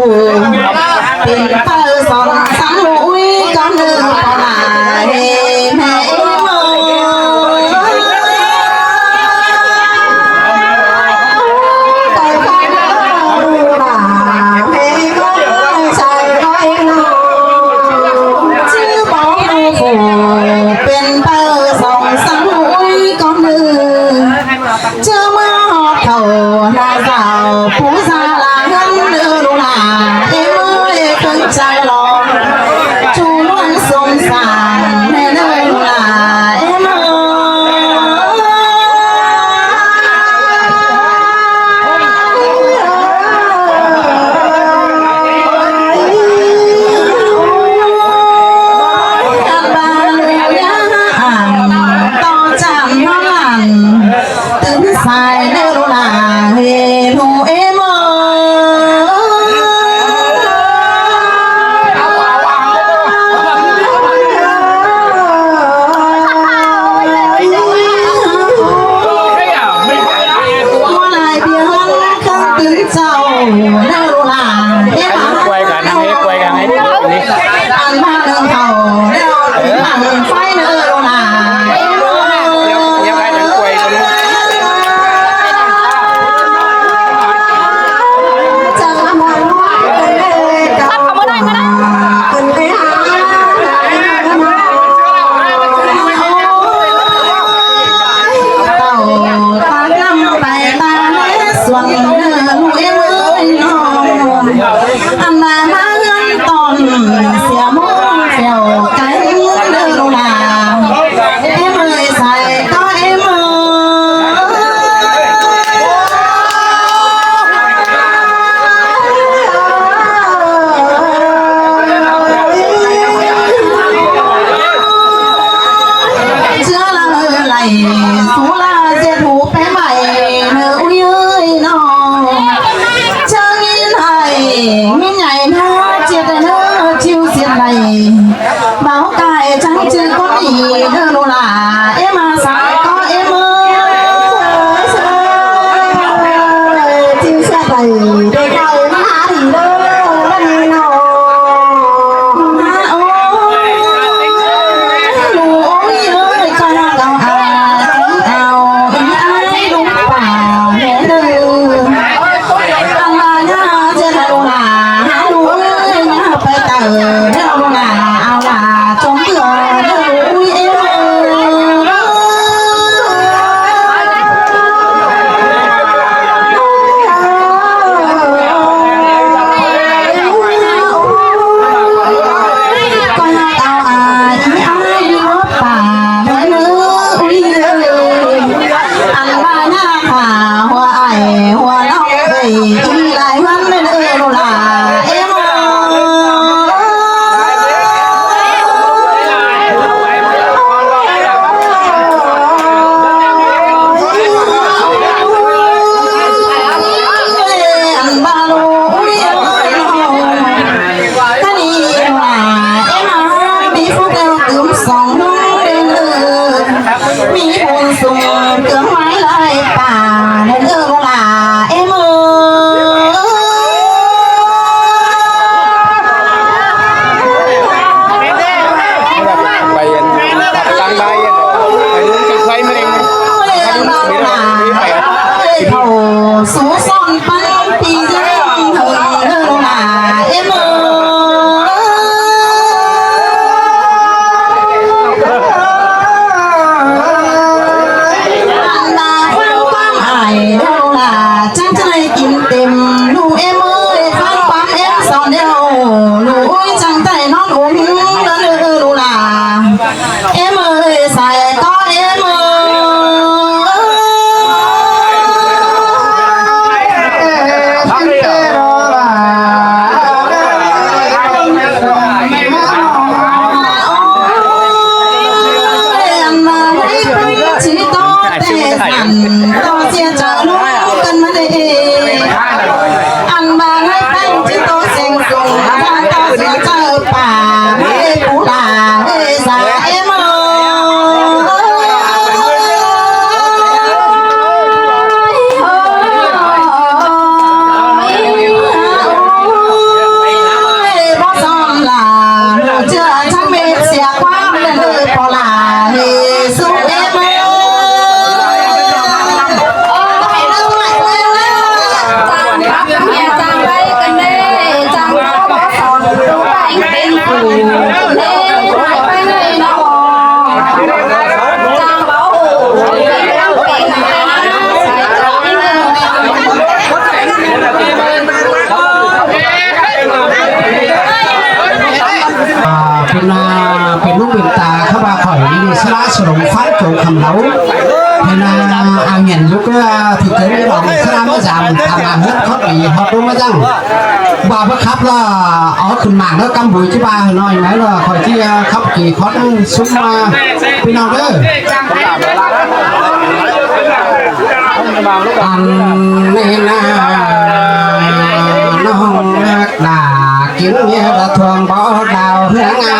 ເປັນເຕົ້າສອນສັງລູກອຸ້ຍ ກຳເນີດພໍ່ຫຼ້າເຮແມ່ເອີຍ ລູກຫຼ້າເຮເອີຍ ໃສ່ໄວ້ເນາະ ຊື່ບໍ່ຮູ້ຜູ້ ເປັນເຕົ້າສອນສັງລູກອຸ້ຍ ກຳເນີດ ເຈົ້າມາຮອດເຂົ້າໜ້າສາວ ຜູ້ສາລາເຮືອນເດີລູກຫຼ້າເອີຍ ເບິ່ງໃຈລອງ ຈູນວນສົງສານແດ່ເດີລູກຫຼ້າເອີຍ ອັນບາດລູກຍາອ່ານ ຕໍ່ຈານນອນຫຼັບ ຕື່ນສາຍເດີລູກຫຼ້າເອີຍ ລູກເອີຍເອີຍ ຫົວຫຼ້າເດືອນ ເຄື່ອງຕື່ນເຈົ້າເດີລູກຫຼ້າເອີຍ ອັນມາເດີເຂົ້າ ແລ້ວເປັນບັ້ງໄຟເດີລູກຫຼ້າເອີຍ ເຂົ້າມາໄດ້ ມາໄດ້ ເຂົ້າມາໄດ້ ສວນເດີລູກເອີຍເອີຍນ້ອງ ອັນມາມາເຮືອນຕອນ ເສຍໂມງແຊວໄກເດີລູກຫຼ້າ ເອີຍເອີຍ ໃສກໍເອີຍເອີຍ ເຊື້ອລະເອີຍໄຫຼ ສຸລາເຈັດຫູໄປໄໝ້ເດີອຸ້ຍເອີຍນ້ອງ ເຈີຍິນໄຫ້ ຍິນໃຫຍ່ໜ້າເຈັດເດີ ຈິວເຈັດໄຫຼ ເບົາກາຍຈັ່ງຈື່ຄົນດີເດີລູກຫຼ້າ ເອມາສາຍກໍເອມເອີຍ ເຊີຍ ຈິວເຊີຍໄປ ເດີໄປມາຫາດີເດີ ມາດີນ້ອງ ຫາໂອ້ຍ ລູກເອີຍ ກໍເອົາອາຍ ເອົາອ້າຍລູກປ່າແມ່ເດີ ອັນວ່າຫຍ້າເຈັດລູກຫຼ້າ ຫາລູກເອີຍ ຫຍ້າໄປເຕີເດີລູກຫຼ້າ ເອົາຫຼ້າຈົ່ງເກືອເດີລູກເອີຍ ກໍເອົາອາຍ ອາຍຢູ່ປ່າເດີເອີຍ ອັນວ່າຫຍ້າຂ້າຫົວອ້າຍຫົວນ້ອງເອີຍ ອີກຫຼາຍວັນເດີລູກຫຼ້າເອີຍ ອັນວ່າລູກເອີຍ ກະນີ້ວ່າເອມາ ມີຜູ້ແກ້ວຕື່ມສອງເດີ ມີບຸນສູງເກືອງໄມ້ຫຼາຍປ່າເດີ ເອີ ລູກຫຼ້າເອມເອີຍ ວ່າບໍ່ຂັບລະເອົາຂຶ້ນມາເດີ ກຳບຸຍຊິວ່າໜ້ອຍໄໝລະ ຂ້ອຍຊິຂັບຂີ່ຂອນຊຸມມາ ພີ່ນ້ອງເດີ. ອັນນີ້ນາ ນ້ອງຮັກດາ ກິນເບຍລະທ່ວງບໍ່ດາວເຮືອງໄອ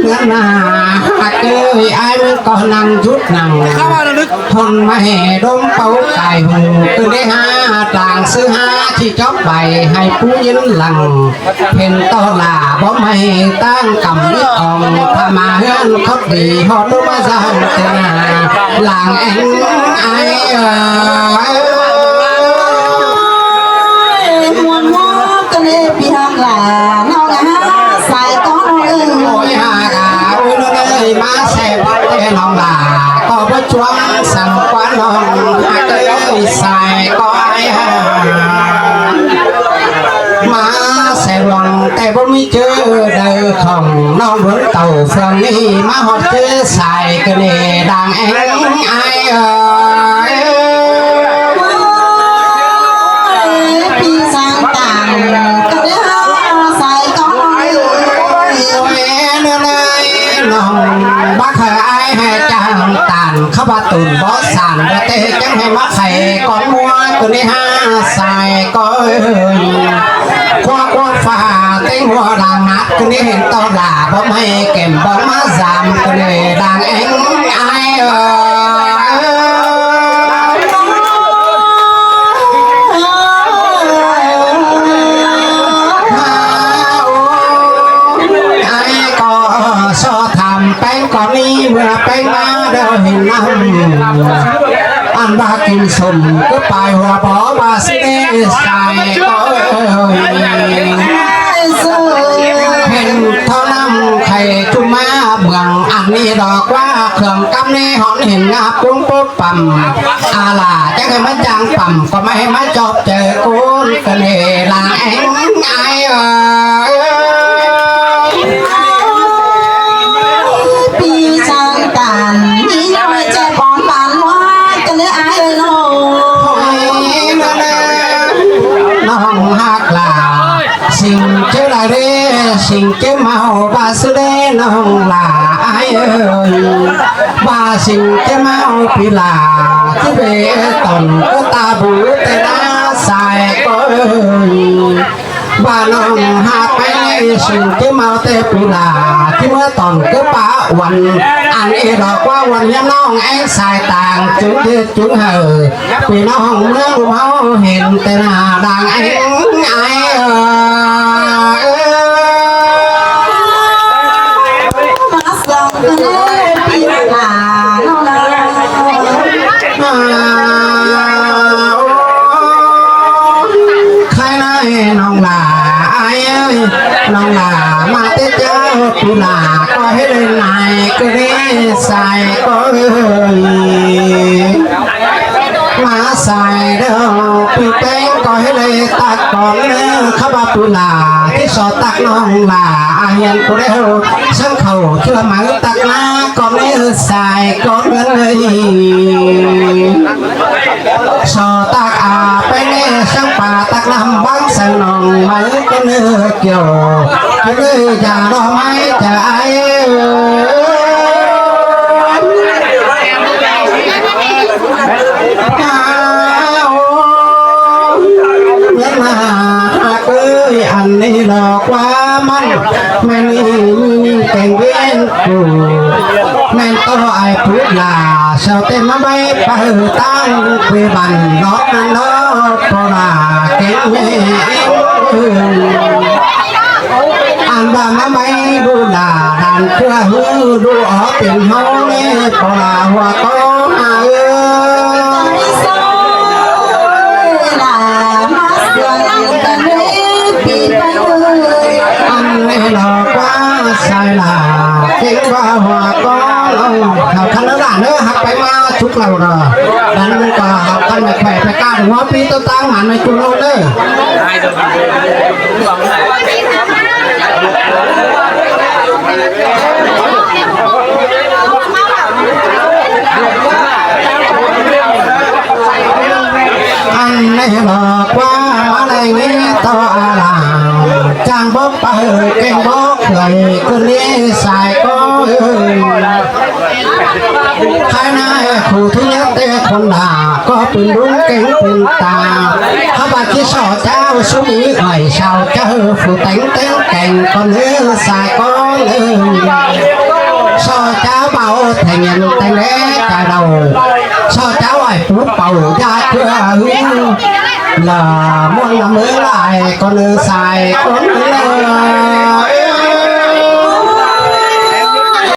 ເຮືອນນາຮັກເອີຍ ອ້າຍມັນກໍນັ່ງຢຸດນັ່ງ ທົນມາແຫ່ດົມເປົ່າກາຍຫູ ຄືໄດ້ຫາຕ່າງຊື້ຫາທີ່ຈອບໄປໃຫ້ຜູ້ຍິນຫຼັງ ເຫັນຕໍ່ລາບໍ່ໃໝ່ຕັ້ງກຳອິດອ່ອງ ຖ້າມາເຮືອນຄອດດີຮອດລົງມາສ້າງແຕ່ໜ້າ ຫຼາງແອງອາຍເອີຍ ມ່ວນໆກັນເດ້ພີ່ຮັກຫຼານ້ອງນະ ສາຍຕ້ອງເອີຍ ໂອ້ຍຫາກາໂອ້ຍເອີຍ ມາແຊບແຕ່ນ້ອງຫຼາ ກໍບໍ່ຈວງສຳກວ່ານ້ອງຮັກເອີຍ ສາຍກໍອາຍຫາ ມາແຊບຫວັງແຕ່ບໍ່ມີເຈີ ເດີຂອງນ້ອງເບິ່ງເຕົ້າເຟືອງນີ້ ມາຮອດເຈີສາຍກໍເນດາງແອງອາຍເອີຍ ໂອ້ຍ ພີ່ຊ່າງຕ່າງກໍເດີສາຍກໍອາຍເອີຍ ໂອ້ຍ ເນຍ ນ້ອງບັກເອີຍ ອ້າຍໃຫ້ຈ້າງຕານ ເຂົາວ່າຕູນບໍ່ສານ ແຕ່ຈັ່ງໃຫ້ມາໄຂກ່ອນມົວ ໂຕນີ້ຫາສາຍກໍເອີຍ ຄວ້າຄວ້າຟ້າເຕັງຫົວດາງໜັກ ໂຕນີ້ເຫັນຕໍ່ລາບໍ່ໃຫ້ແກ້ມບໍ່ມາສາມ ໂຕນີ້ດາງແອງອາຍເອີຍ ອ້າຍກໍຊໍຖາມແປ້ງກ່ອນນີ້ ເມື່ອແປ້ງມາແລ້ວເຫັນນຳ ອັນວ່າກິນສົ້ມຄືປາຍຫົວບໍ່ວ່າຊິເດສາຍກໍເອີຍ ເຫັນທໍ່ນ້ຳໄຂ່ຈຸມມາເມືອງ ອັນນີ້ດອກວ່າເຄື່ອງກຳນີ້ ຫອນເຫັນງາປຸ້ງປຸບ ປຳອາລາ ຈັກໃຫ້ມາຈ້າງປຳ ກໍມາໃຫ້ມາຈອບເຈີໂກນ ກະເນລາງແອງອາຍເອີຍ ປີຊ່າງຕານ ມີນ້ອຍແຈບອອນບານວ່າ ກະເນອາຍເອີຍ ໂອ້ຍ ນ້ອງຮັກຫຼາ ຊິງເຈລາເຣ ຊິງເຈເມົາ ບາສະເດ ນ້ອງຫຼາອາຍເອີຍ ບາຊິງເຈເມົາ ປີຫຼາທີ່ເວຕອນ ກໍຕາບູແຕ່ໜ້າສາຍກໍເອີຍ ບານ້ອງຮັກໄປ ຊິງເຈເມົາແຕ່ປີຫຼາ ທີ່ເມື່ອຕອນກໍປາອວນ ອັນເອດອກວ່າອວນຍາມນ້ອງແອງສາຍຕາງ ຈຶ່ງເຮັດຈຶ່ງເຫີ ພີ່ນ້ອງເມືອງເຮົາເຫັນແຕ່ໜ້າດາງແອງອາຍເອີຍ ມາສ່ອງເດີພີ່ຫຼານ້ອງລາ ໂອ້ ໃຄນາຍນ້ອງຫຼາອ້າຍເອີຍ ນ້ອງຫຼາມາແຕ່ເຈົ້າ ປີຫຼາກໍເຮັດໃຫ້ນາຍກໍເດ້ສາຍກໍເອີຍ ມາສາຍເດີ ປີແປ້ງກໍໃຫ້ໄດ້ຕັກກ່ອນເດີ ເຂົາວ່າປູຫຼາທີ່ສອດຕັກນ້ອງຫຼາ ອາຮຽນກູເດວ ເຊິ່ງເຂົາເຊື່ອໝາຍຕັກນາກ່ອນເດີ ສາຍກ່ອນເດີ ສອດຕັກອາແປ້ງເດີ ເຊິ່ງປາຕັກນ້ຳບັງ ເຊິ່ງນ້ອງໄມ້ກໍເນີກ່ຽວ ເລີຍຢ່າລໍໄມ້ຈະອາຍ ເອີຍ ອັນນີ້ດອກວ່າມັນແມ່ນອີ່ແກງເວນກູ ແມ່ນຕໍ່ອ້າຍປູດຫຼ້າ ຊາວເຕັມມາໄວ້ປະເຫີຕັ້ງເວບັນນອກນັ້ນເນາະ ເພາະວ່າແກງເວນ ອັນວ່າມາໄມ້ດູຫຼ້າ ດ້ານເຄືອຫືດູອອກເປັນເຮົາເນ ເພາະວ່າຫົວກໍຫາເອີຍ ຫຼ້າມາສວນກັນເນ ປີໄປເອີຍ ອັນນີ້ດອກວ່າສາຍຫຼ້າ ເກັ່ງວ່າຫົວກໍເອົາ ເຮົາຄັນເດີຫຼ້າເດີ ຮັກໄປມາ ຈຸກເຫຼົ່າເດີ ນັ້ນກໍເຮົາຄັນໄປແຂວະໄປກ້ານ ຫົວປີໂຕຕາງໝານໄປຈຸໂລດເດີ ເອີ ອັນນີ້ບອກວ່າມາໄລນີ້ຕໍ່ອາລາມ ຈ້າງບໍ່ໄປເກັ່ງບໍ່ເຄີຍ ຄືນີ້ສາຍກໍເອີຍ ພາຍໃນຜູ້ທີ່ເຮັດແຕ່ຄົນດາ ກໍເປັນລຸງເກັ່ງເປັນຕາ ເຮົາບາດທີ່ສໍເຈົ້າສຸມີເອີຍ ຊາວເຈົ້າຜູ້ແຕ່ງແຕ່ງແຕ່ງ ກໍເນີສາຍກໍເນີ ຊໍເຈົ້າເບົາແທງເງິນແຕ່ງແດ່ກາເດົາ ຊໍເຈົ້າອ້າຍປູເປົ່າຢາເຄືອຫຶງ ລະມ່ວນລະເມີຫຼາຍກໍເນີສາຍກໍເນີ